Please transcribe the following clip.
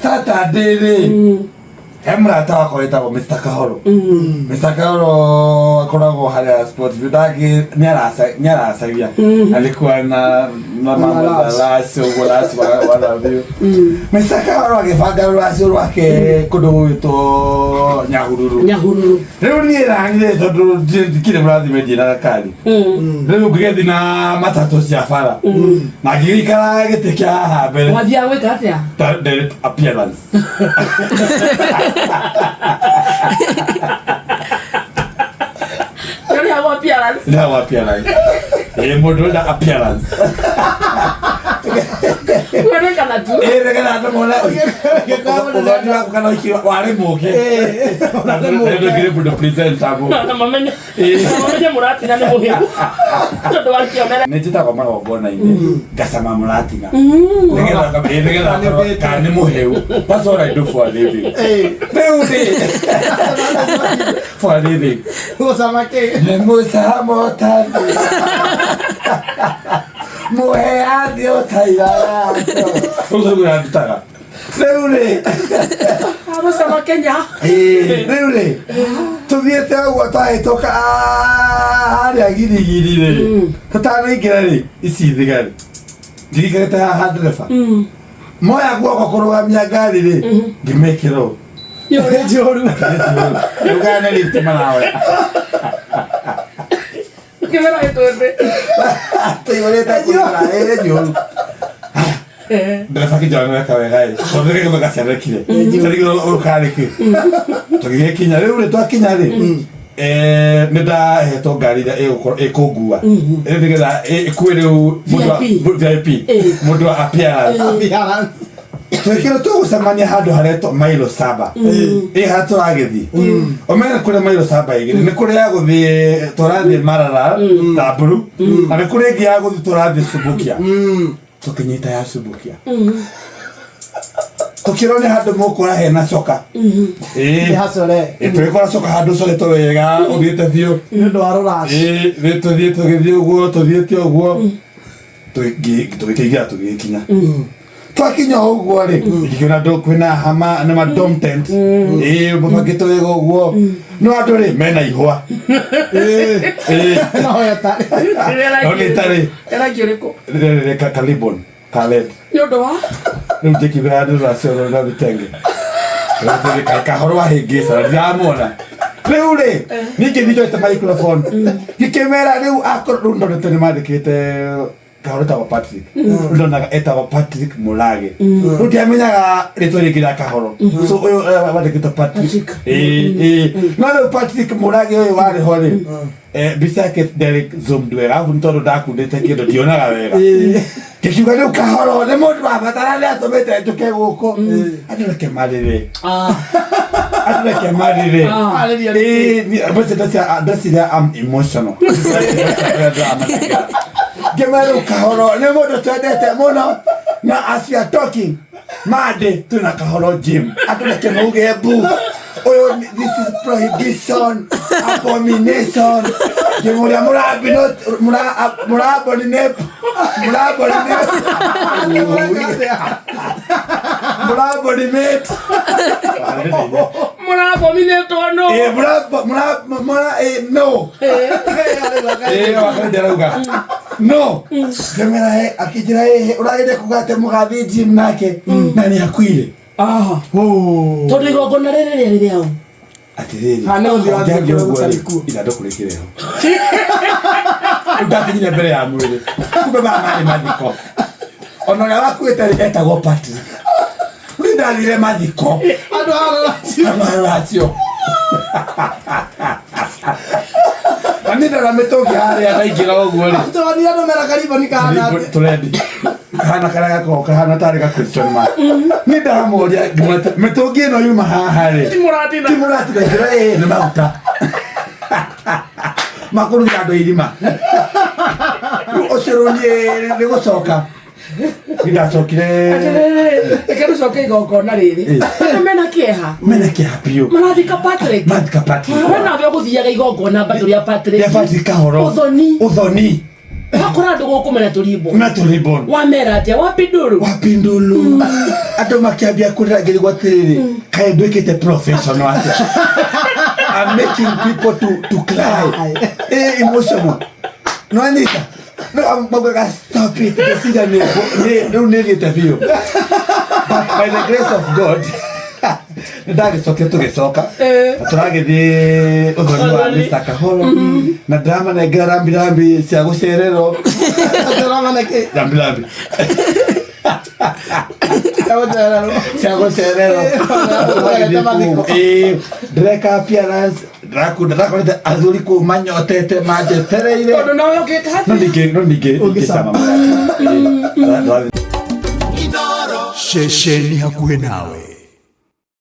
Saturday rĩ, he mũrata wakwa wĩtagwo Mr. Kahoro. Mr. Kahoro akoragwo harĩa Sports View. Ndangĩ nĩaracagia. Alikuwa na mambo za Lash. lash, ũguo lash wa love you. Mr. Kahoro agĩbanga rũracio rwake kũndũ gũgwĩtwo Nyahururu. Nyahururu. Rĩu niĩ naniĩ tondũ ndikĩrĩ mũrathime ndiĩ na gakari. Rĩu ngĩgĩthiĩ na matatũ cia bara. Na ngĩgĩikara gĩtĩ kĩa haha mbere. Wathiaga gwĩka atĩa? Direct appearance. Nĩũrĩhagwo appearance. Ndĩrahwo appearance. Ĩĩ mũndũ ũrenda appearance. Kuonekana tu. Ĩĩ nĩgetha andũ mone ũthoni waku kana ũiki warĩ mũke. Na ndũngĩrĩ mũndũ presentable. Na mamenye Ĩĩ. na mamenye mũratina nĩ mũhĩu. Tondũ wa kĩonere. Nĩ njĩtagwo magongona-inĩ ngacama mũratina. Nĩgetha ĩĩ, nĩgetha akorwo kana nĩ mũhĩu. That's what I do for a living. Rĩu rĩ for a living. Gũcama kĩ? Nĩ mũcamo ũtarĩ. Mũheani ũtairaga. Ũguo nĩguo ndutaga. Rĩu rĩ Agũcama Kenya. Ĩĩ, rĩu rĩ tũthiĩte ũguo twahĩtũka harĩa girigiri rĩ tũtanaingĩra rĩ ici thigari ndirikĩrĩte haha ndereba moya guoko kũrũgamia ngari rĩ ngĩmĩkĩra ũũ Njũru. Rĩu kana nĩ lift maraoya. Ũkĩmera ĩtũndĩ. Tũihũrĩte kũra ĩrĩ njũru. Ndereba kĩnjana nĩweka wega ĩ tondũ nĩ gaciarekire ciarekire ũkarĩ kĩ tũgĩgĩkinya rĩu rĩ twakinya rĩ nĩ ndahetwo ngari ĩrĩa ĩgũkorwo ĩkũngua ĩrĩ nĩgetha ĩkue rĩu mũndũ wa VIP. VIP mũndũ wa appearance. Appearance. Twĩkĩrwo tũgũcemania handũ haretwo mailo saba ĩ harĩa tũragĩthiĩ ũmenye kũrĩ mailo saba igĩrĩ nĩ kũrĩ ya gũthiĩ tũrathiĩ Maralal Samburu na nĩ kũrĩ ĩngĩ ya gũthiĩ tũrathiĩ Subukia. Tũkĩnyita ya Subukia tũkĩrwo nĩ handũ mũkora hena coka. Nĩ Ĩ hacore. Ĩ, tũgĩkora coka handũ coretwo wega ũthiĩte biũ. Nĩ ũndũ wa rũraci. Ĩ, nĩ tũthiĩ tũgĩthiĩ ũguo tũthiĩte ũguo tũgĩkĩingĩra tũgĩkinya twakinya ũguo rĩ ngĩkĩona andũ kwĩna hama nĩ ma dom tent ĩ mũbangĩtwo wega ũguo no andũ rĩ mena ihũa. Ĩ. No ĩtarĩ. No nĩ ĩtarĩ. Rangi ũrĩkũ? Rĩrĩ ka ribbon ka red. Nĩ ũndũ wa? Rĩu njĩkiuga nĩ rũracio rwa vitenge. Rĩu kahoro wahĩngĩca ndiramuona rĩu rĩ niĩ ngĩthiĩ njoete microphone ngĩkĩmera rĩu akorwo rĩu ndonete nĩ mandĩkĩte kahoro etagwo Patrick. Rĩu ndonaga etagwo Patrick Mũrage, rĩu ndiamenyaga rĩtwa rĩngĩ rĩa kahoro, so ũyũ wandĩkĩtwo Patrick. Patrick. Ĩĩ, ĩĩ. No rĩu Patrick Mũrage ũyũ warĩ ho rĩ, mbica yake ndĩarĩ zoomed wega arabu nĩ tondũ ndakundĩte kĩndũ ndionaga wega. Ngĩkiuga rĩu kahoro nĩ mũndũ wa bata na nĩ atũmĩte njũke gũkũ, andũ reke marĩre, andũ reke marĩre. Arĩria. Ĩĩ, ndeciria I'm emotional. Ngĩmera rĩu kahoro nĩ mũndũ twendete mũno na as we are talking Monday twĩna kahoro gym, andũ reke mauge mbu ũyũ this is prohibition abomination. Ngĩmũria mũrabominate mũrabominate mũrabominate Mũrabominĩtwo nũ? Eh, mura mura no wakende arauga no ngĩmwĩra he akĩnjĩra ĩ ũrageria kuga atĩ mũgathiĩ gym nake na nĩ akuire. Ah. Tondũ igongona rĩrĩ rĩarĩ rĩao. Atĩrĩrĩ Ha, nĩ ũthiũ wathiĩ ũngĩambia ũguo kũrĩa rĩ, gũtarĩ kuo. ithandũkũ rĩkĩrĩ ho. Rĩu ndakinyire mbere ya mwĩrĩ kumbe maya marĩ mathiko ona ũrĩa wakuĩte rĩ etagwo Patrick. Rĩu ndathire mathiko. Andũ a rũracio. Andũ a rũracio na niĩ ndona mĩtũngi harĩa ndaingĩra ũguo rĩ. Tũronire andũ mena kariboni kahana atĩa? Tũrendi kahana karĩa gakoragwo kahana tarĩ ga question mark. Niĩ ndamũria ngĩmwĩra atĩ, mĩtũngi ĩno yuma haha rĩ Ti mũratina. Ti mũratina. Njĩra ĩĩ nĩ maguta makũruga andũ irima. Rĩu ũcio rĩu niĩ nĩ gũcoka niĩ ndacokire. Atĩrĩrĩ, reke tũcoke igongona rĩrĩ. Andũ mena kĩeha. Mena kĩeha biũ. Marathika Patrick. Mathika Patrick. We nawe ũgũthiaga igongona bado rĩa Patrick. Rĩa Patrick Kahoro. Ũthoni. Ũthoni. Wakora andũ gũkũ mena tũrimbo. Na tũribbon. Wamera atĩa wapinduru. Wapindulu. Andũ makĩambia kũrĩra ngĩrigwo atĩrĩrĩ, kaĩ nduĩkĩte professional atĩa? I'm making people to cry. Eh, emotional. No anyita. No, maugaga stop it. Ngeciria rĩu nĩ thiĩte biũ. But by the grace of God, nĩ ndagĩcokire tũgĩcoka. Na tũragĩthiĩ ũthoni wa Ũthoni. Mr. Kahoro. Na ndĩramanengera rambi rambi cia gũcererwo. Tũramana kĩ? Rambi rambi. Cia gũcererwo. Cia gũcererwo. Ũragete mathiko. Ĩĩ, ndĩreka appearance, ndĩrakunda ndakorete athuri kũu manyotete manjetereire. Tondũ nawe ũngĩka No atĩa? ningĩ no ningĩ Ũngĩcama. ingĩcama. Ceceni hakuhĩ nawe.